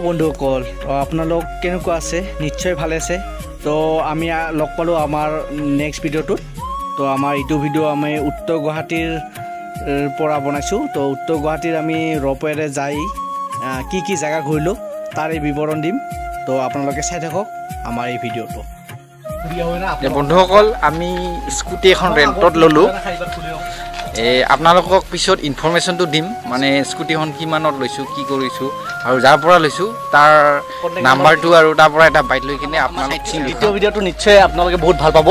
বন্ধুসকল, আপোনালোক কেনেকুৱা আছে? নিশ্চয় ভালে আছে। তো আমি লগ পালোঁ আমাৰ নেক্সট ভিডিঅ'টোত। তো আমাৰ এইটো ভিডিঅ' আমি উত্তৰ গুৱাহাটীৰ পৰা বনাইছোঁ। তো উত্তৰ গুৱাহাটীৰ আমি ৰ'পৱেৰে যাই কি কি জেগা ঘূৰিলোঁ তাৰে বিৱৰণ দিম। তো আপোনালোকে চাই থাকক আমাৰ এই ভিডিঅ'টো। বন্ধুসকল, আমি স্কুটি এখন ৰেণ্টত ল'লোঁ। এই আপোনালোকক পিছত ইনফৰ্মেশ্যনটো দিম, মানে স্কুটিখন কিমানত লৈছোঁ, কি কৰিছোঁ আৰু যাৰ পৰা লৈছোঁ তাৰ নাম্বাৰটো আৰু তাৰ পৰা এটা বাইক লৈ কিনে আপোনালোক দ্বিতীয় ভিডিঅ'টো নিশ্চয় আপোনালোকে বহুত ভাল পাব।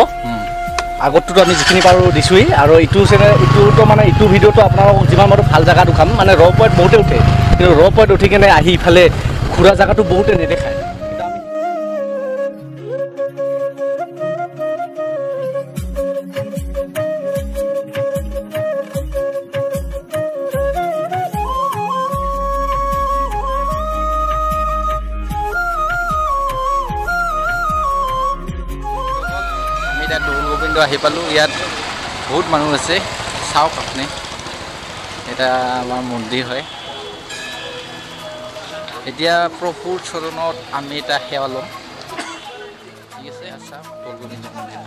আগতটোতো আমি যিখিনি পাৰোঁ দিছোঁৱেই, আৰু এইটো চেনেল এইটোতো মানে এইটো ভিডিঅ'টো আপোনালোকক যিমান পাৰোঁ ভাল জেগা দেখাম। মানে ৰ'পৱেত বহুতে উঠে, কিন্তু ৰ'পৱেত উঠি কিনে আহি ইফালে ঘূৰা জেগাটো বহুতে নেদেখায়। দৌল গোবিন্দ আহি পালোঁ। ইয়াত বহুত মানুহ আছে, চাওক আপুনি। এটা আমাৰ মন্দিৰ হয়। এতিয়া প্ৰভুৰ চৰণত আমি এটা সেৱা ল'ম। ঠিক আছে, আচ্ছা, দৌল গোবিন্দ মন্দিৰ।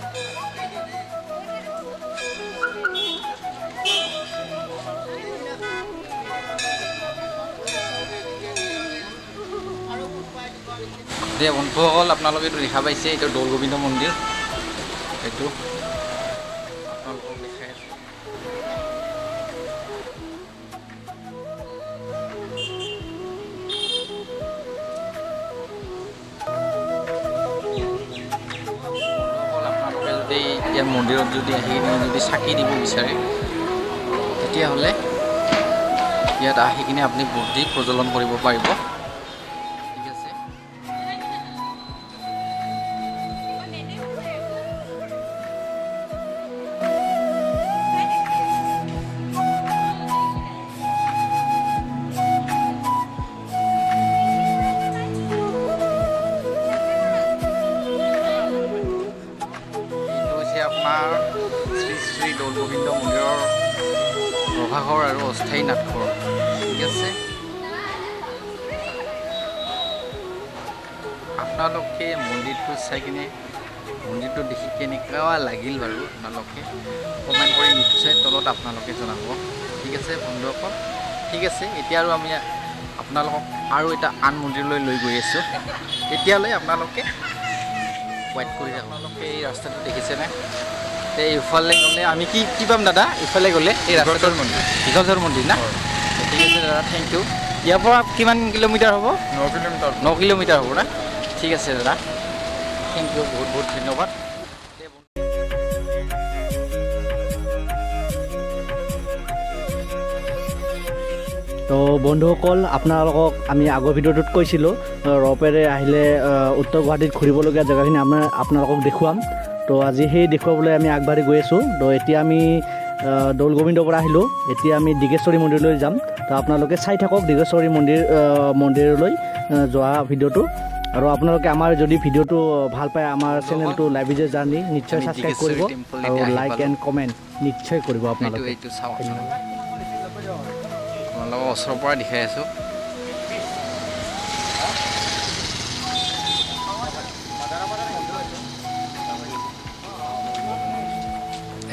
এতিয়া বন্ধুসকল, আপোনালোকে এইটো দেখা পাইছে, এইটো দৌল গোবিন্দ মন্দিৰ। এইটো আপোনালোকক দেখাই আছোঁ। আপোনালোকে যদি ইয়াৰ মন্দিৰত যদি আহি কিনে যদি চাকি দিব বিচাৰে, তেতিয়াহ'লে ইয়াত আহি কিনে আপুনি বন্তি প্ৰজ্বলন কৰিব পাৰিব। ঠিক আছে। আপোনাৰ শ্ৰী শ্ৰী দৌল গোবিন্দ মন্দিৰৰ ৰভাঘৰ আৰু অস্থায়ী নাটঘৰ। ঠিক আছে, আপোনালোকে মন্দিৰটো চাই কিনে মন্দিৰটো দেখি কেনেকুৱা লাগিল বাৰু আপোনালোকে কমেণ্ট কৰি নিশ্চয় তলত আপোনালোকে জনাব। ঠিক আছে বন্ধুসকল, ঠিক আছে। এতিয়া আৰু আমি আপোনালোকক আৰু এটা আন মন্দিৰলৈ লৈ গৈ আছোঁ। তেতিয়ালৈ আপোনালোকে ৱেইট কৰি থাকক। আপোনালোকে এই ৰাস্তাটো দেখিছেনে? এইফালে গ'লে আমি কি কি পাম দাদা? ইফালে গ'লে এই ৰাস্তাটোৰ মন্দিৰ, দীঘলচৰ মন্দিৰ না? ঠিক আছে দাদা, thank U. ইয়াৰ পৰা কিমান কিলোমিটাৰ হ'ব? 9 কিলোমিটাৰ। 9 কিলোমিটাৰ হ'ব না? ঠিক আছে দাদা, thank U, বহুত বহুত ধন্যবাদ। তো বন্ধুসকল, আপোনালোকক আমি আগৰ ভিডিঅ'টোত কৈছিলোঁ ৰ'পৱেৰে আহিলে উত্তৰ গুৱাহাটীত ঘূৰিবলগীয়া জেগাখিনি আপোনালোকক দেখুৱাম। তো আজি সেই দেখুৱাবলৈ আমি আগবাঢ়ি গৈ আছোঁ। তো এতিয়া আমি দৌল গোবিন্দৰ পৰা আহিলোঁ, এতিয়া আমি দীৰ্ঘেশ্বৰী মন্দিৰলৈ যাম। তো আপোনালোকে চাই থাকক দীৰ্ঘেশ্বৰী মন্দিৰলৈ যোৱা ভিডিঅ'টো। আৰু আপোনালোকে আমাৰ যদি ভিডিঅ'টো ভাল পায়, আমাৰ চেনেলটো লাইভ ভিজে জাৰ্ণি নিশ্চয় ছাবস্ক্ৰাইব কৰিব আৰু লাইক এণ্ড কমেণ্ট নিশ্চয় কৰিব আপোনালোকে। আপোনালোকক ওচৰৰ পৰা দেখাই আছোঁ।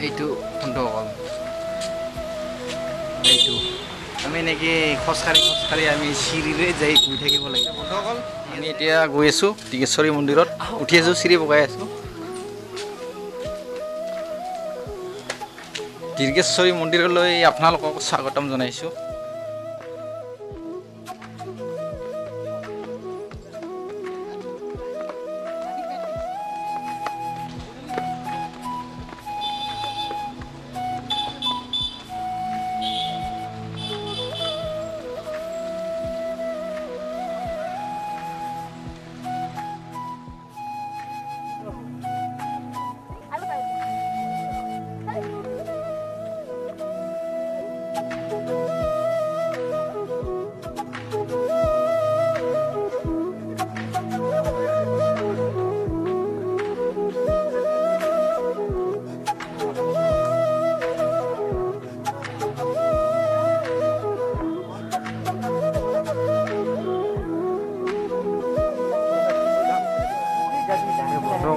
এইটো বন্ধুসকল, এইটো আমি এনেকৈ খোজকাঢ়ি খোজকাঢ়ি আমি চিৰিৰে যাই গৈ থাকিব লাগিব। বন্ধুসকল, আমি এতিয়া গৈ আছোঁ দীৰ্ঘেশ্বৰী মন্দিৰত, উঠি আছোঁ, চিৰি বগাই আছোঁ। দীৰ্ঘেশ্বৰী মন্দিৰলৈ আপোনালোকক স্বাগতম জনাইছোঁ।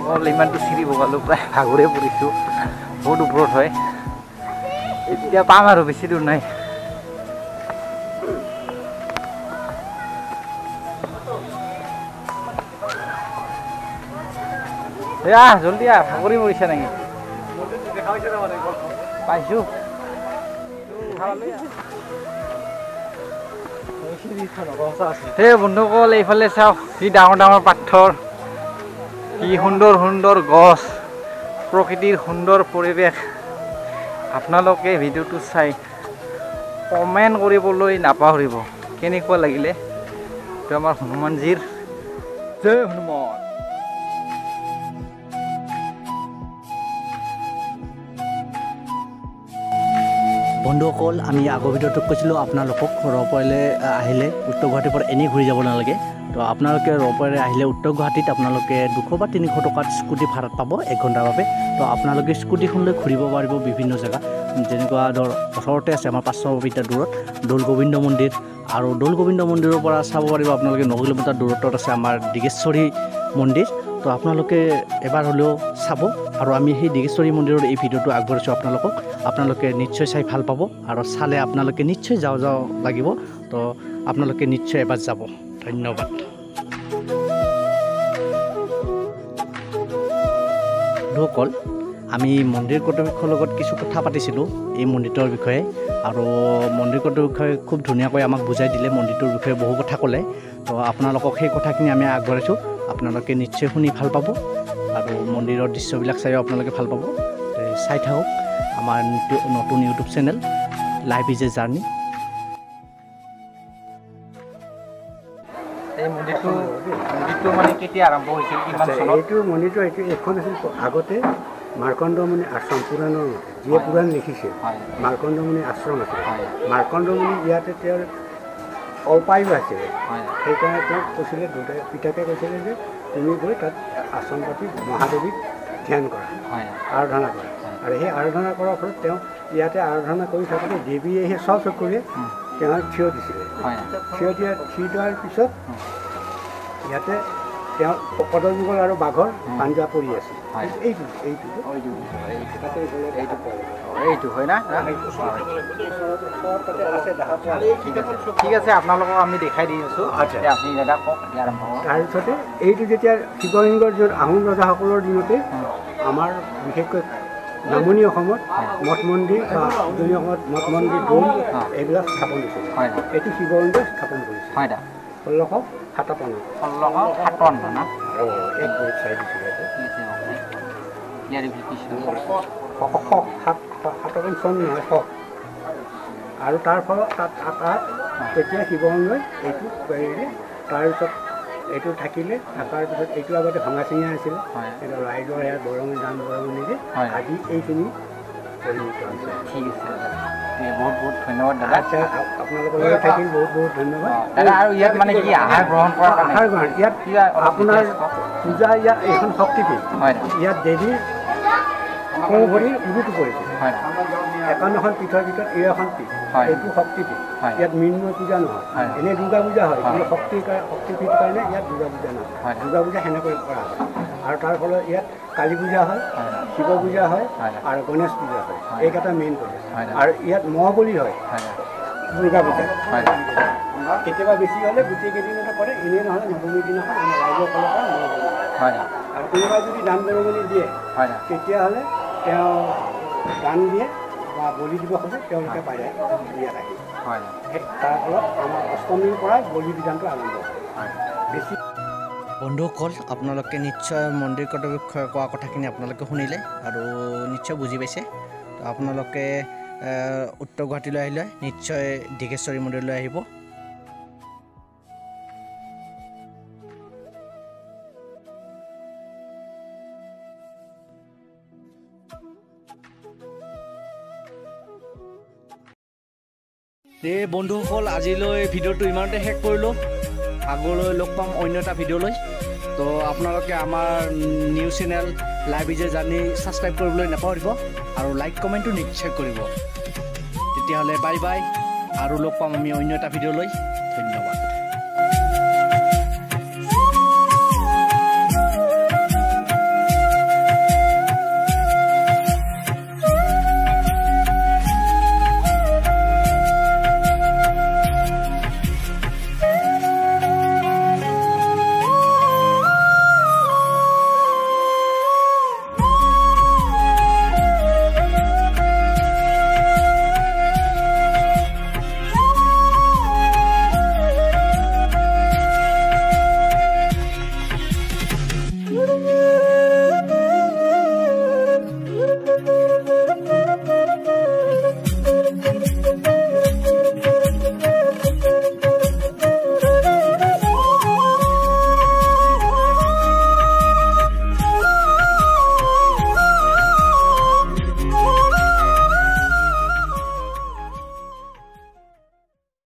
বন্ধুসকল, ইমানটো চিৰি বগালোঁ, প্ৰায় ভাগৰে পৰিছোঁ, বহুত ওপৰত হয়। এতিয়া পাম আৰু, বেছি দূৰ নাই। এয়া জলদি আহ, ভাগৰি পৰিছা নেকি? পাইছোঁ। সেই বন্ধুসকল, এইফালে চাওক কি ডাঙৰ ডাঙৰ পাথৰ, কি সুন্দৰ সুন্দৰ গছ, প্ৰকৃতিৰ সুন্দৰ পৰিৱেশ। আপোনালোকে ভিডিঅ'টো চাই কমেণ্ট কৰিবলৈ নাপাহৰিব কেনেকুৱা লাগিলে। এইটো আমাৰ হনুমানজীৰ। জয় হনুমান। বন্ধুসকল, আমি আগৰ ভিডিঅ'টোত কৈছিলোঁ আপোনালোকক ৰূপহীলৈ আহিলে উত্তৰ গুৱাহাটীৰ পৰা এনেই ঘূৰি যাব নালাগে। তো আপোনালোকে ৰূপহীলৈ আহিলে উত্তৰ গুৱাহাটীত আপোনালোকে 200 বা 300 টকাত স্কুটি ভাড়াত পাব 1 ঘণ্টাৰ বাবে। তো আপোনালোকে স্কুটিখন লৈ ঘূৰিব পাৰিব বিভিন্ন জেগা, যেনেকুৱা ধৰ ওচৰতে আছে আমাৰ 500 মিটাৰ দূৰত দৌল গোবিন্দ মন্দিৰ, আৰু দৌল গোবিন্দ মন্দিৰৰ পৰা চাব পাৰিব আপোনালোকে 9 কিলোমিটাৰ দূৰত্বত আছে আমাৰ ডিগেশ্বৰী মন্দিৰ। তো আপোনালোকে এবাৰ হ'লেও চাব। আৰু আমি সেই ডিগেশ্বৰী মন্দিৰৰ এই ভিডিঅ'টো আগবঢ়াইছোঁ আপোনালোকক, আপোনালোকে নিশ্চয় চাই ভাল পাব। আৰু চালে আপোনালোকে নিশ্চয় যাওঁ যাওঁ লাগিব। তো আপোনালোকে নিশ্চয় এবাৰ যাব। ধন্যবাদ। বন্ধুসকল, আমি মন্দিৰ কৰ্তৃপক্ষৰ লগত কিছু কথা পাতিছিলোঁ এই মন্দিৰটোৰ বিষয়ে, আৰু মন্দিৰ কৰ্তৃপক্ষই খুব ধুনীয়াকৈ আমাক বুজাই দিলে, মন্দিৰটোৰ বিষয়ে বহু কথা ক'লে। তো আপোনালোকক সেই কথাখিনি আমি আগবঢ়াইছোঁ, আপোনালোকে নিশ্চয় শুনি ভাল পাব। আৰু মন্দিৰৰ দৃশ্যবিলাক চাইও আপোনালোকে ভাল পাব। চাই থাকক আমাৰ নতুন YouTube channel life is a journey. এই মন্দিৰটো মানে কেতিয়া আৰম্ভ হৈছিল, কিমান চনত? এইটো মন্দিৰটো এইখন আছিল আগতে মাৰ্কণ্ড মুনি আশ্ৰম, পুৰাণৰ মতে যিয়ে পুৰাণ লিখিছিল মাৰ্কণ্ড মুনি আশ্ৰম আছিল। মাৰ্কণ্ড মুনি ইয়াতে তেওঁৰ অল্পায়ু আছিলে, সেইকাৰণে তেওঁক কৈছিলে, দুটাই পিতাকে কৈছিলে যে তুমি গৈ তাত আশ্ৰম পাতি মহাদেৱীক ধ্যান কৰা, আৰাধনা কৰা। আৰু সেই আৰাধনা কৰাৰ ফলত তেওঁ ইয়াতে আৰাধনা কৰি থাকোঁতে দেৱীয়ে সেই স্বচকুৰে তেওঁক থিয় দিছিলে। থিয় দিয়াৰ পিছত ইয়াতে তেওঁ কদযুগল আৰু বাঘৰ পাঞ্জা পৰি আছে। এইটো এইটো এইটো হয় না? ঠিক আছে, আপোনালোকক আমি দেখাই দি আছোঁ। আচ্ছা, আপুনি দাদা কওক। তাৰপিছতে এইটো যেতিয়া শিৱলিংগৰ য'ত আহোম ৰজাসকলৰ দিনতে আমাৰ বিশেষকৈ নামনি অসমত মঠ মন্দিৰ বা উজনি অসমত মঠ মন্দিৰ দৌল এইবিলাক স্থাপন হৈছিল। এইটো শিৱলিংগ স্থাপন কৰিছিল 1657। 1657 না? এক মিনিট চাই দিছোঁ। 57 চন নহয়, শ। আৰু তাৰ ফলত তাত তেতিয়া শিৱলিংগই এইটো কৰিলে। তাৰপিছত এইটো থাকিলে, থকাৰ পিছত এইটো আগতে ভঙা চিঙা আছিলে, এইটো ৰাইজৰ ইয়াত বৰঙণি দান বৰঙণিৰে আজি এইখিনি পৰিণত হৈছে। ঠিক আছে, বহুত বহুত ধন্যবাদ দাদা। আচ্ছা, আপোনালোকৰ লগত থাকিল, বহুত বহুত ধন্যবাদ দাদা। আৰু ইয়াত মানে কি আহাৰ গ্ৰহণ কৰা? আহাৰ গ্ৰহণ ইয়াত আপোনাৰ পূজা, ইয়াত এইখন শক্তিপীঠ, ইয়াত দেৱীৰ সোঁ ভৰিৰ উৰুটো পৰিছে। 51খন পীঠৰ ভিতৰত এই এখন পীঠ, এইটো শক্তিপীঠ। ইয়াত মৃন্ময় পূজা নহয়, এনেই দুৰ্গা পূজা হয়, কিন্তু শক্তিপীঠ কাৰণে ইয়াত দুৰ্গা পূজা নহয়, দুৰ্গা পূজা সেনেকৈ কৰা হয়। আৰু তাৰ ফলত ইয়াত কালী পূজা হয়, শিৱ পূজা হয় আৰু গণেশ পূজা হয়, এইকেইটা মেইন পূজা। আৰু ইয়াত মহ বলি হয় দুৰ্গা পূজা। কেতিয়াবা বেছি হ'লে গোটেই কেইদিনতে কৰে, এনেই নহ'লে নৱমীৰ দিনাখন আমাৰ ৰাইজৰ ফালৰ পৰা মহ বলি হয়। আৰু কোনোবাই যদি দান বৰঙণি দিয়ে তেতিয়াহ'লে তেওঁ দান দিয়ে বা বলি দিব খোজে, তেওঁলোকে পাৰে ইয়াত আহি। তাৰ ফলত আমাৰ অষ্টমীৰ পৰাই বলি বিধানটো আৰম্ভ হয়। বেছি বন্ধুসকল, আপোনালোকে নিশ্চয় মন্দিৰ কৰ্তৃপক্ষই কোৱা কথাখিনি আপোনালোকে শুনিলে আৰু নিশ্চয় বুজি পাইছে। তো আপোনালোকে উত্তৰ গুৱাহাটীলৈ আহিলে নিশ্চয় ডিগেশ্বৰী মন্দিৰলৈ আহিব। এই বন্ধুসকল, আজিলৈ ভিডিঅ'টো ইমানতে শেষ কৰিলোঁ। আগলৈ লগ পাম অন্য এটা ভিডিঅ'লৈ। তো আপোনালোকে আমাৰ new channel life is a journey subscribe কৰিবলৈ নাপাহৰিব আৰু লাইক কমেণ্টটো নিশ্চয় কৰিব। তেতিয়াহ'লে বাই বাই, আৰু লগ পাম আমি অন্য এটা ভিডিঅ'লৈ।